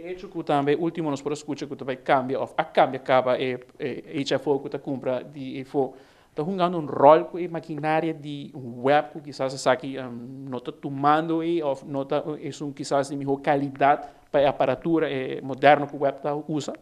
E hecho ku tambe último nos por a skucha ku ta bai kambia òf a kambia kaba e HFO ku ta kumpra di efo ta hungando un ròl ku e makinaria di web ku kisas esaki no ta tumando ei òf no ta esun kisas di mihó kalidat pa e aparatura e moderno ku web ta usa.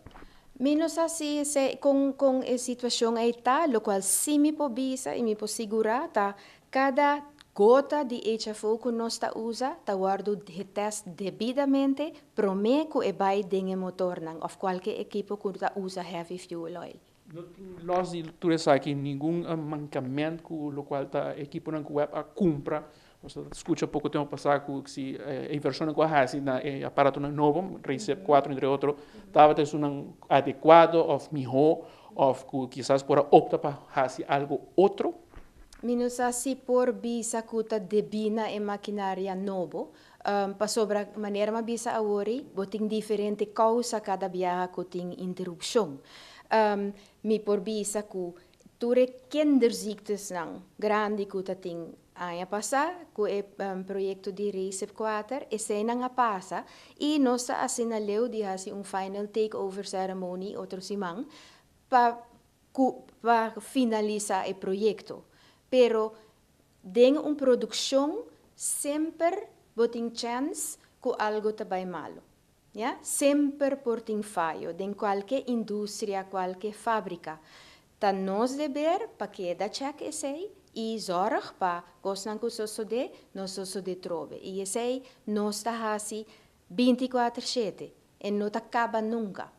Mi no sa si esei kon kon e situashon ei ta, lokual si mi por bisa i mi por sigurá ta kada gota di HFO ku nos ta usa ta wòrdu getèst debidamente promé ku e bai den e motornan òf kualke ekipo ku ta usa heavy fuel oil. No tin lòs di tur esaki ningun mankament ku lokual ta ekiponan ku web a kumpra. Nos ta skucha poko tempu pasá ku si e invershonnan ku a hasi na e aparatonan nobo, Recep 4 entre otro, tabata esunnan adekuado òf mihó òf ku kisas por a opta pa hasi algu otro. Mi no sa si por bisa ku ta debí na e makinaria nobo, pasobra manera mi a bisa awor, bo tin diferente kousa kada biaha ku tin interupshon. Mi por bisa ku tur e kinderziektenan grandi ku ta tin aña pasá ku e proyekto di Recep 4, eseinan a pasa i nos ta asina leu di hasi un final takeover ceremony otro siman pa finalisá e proyekto. Pero den un produkshon semper bo tin chèns ku algu ta bai malu. Ya? Semper por tin fayo den kualke industria, kualke fábrika. Ta nos deber pa keda check esei i zorg pa kosnan ku sosodé no sosodé trobe. I esei nos ta hasi 24/7 e no ta kaba nunka.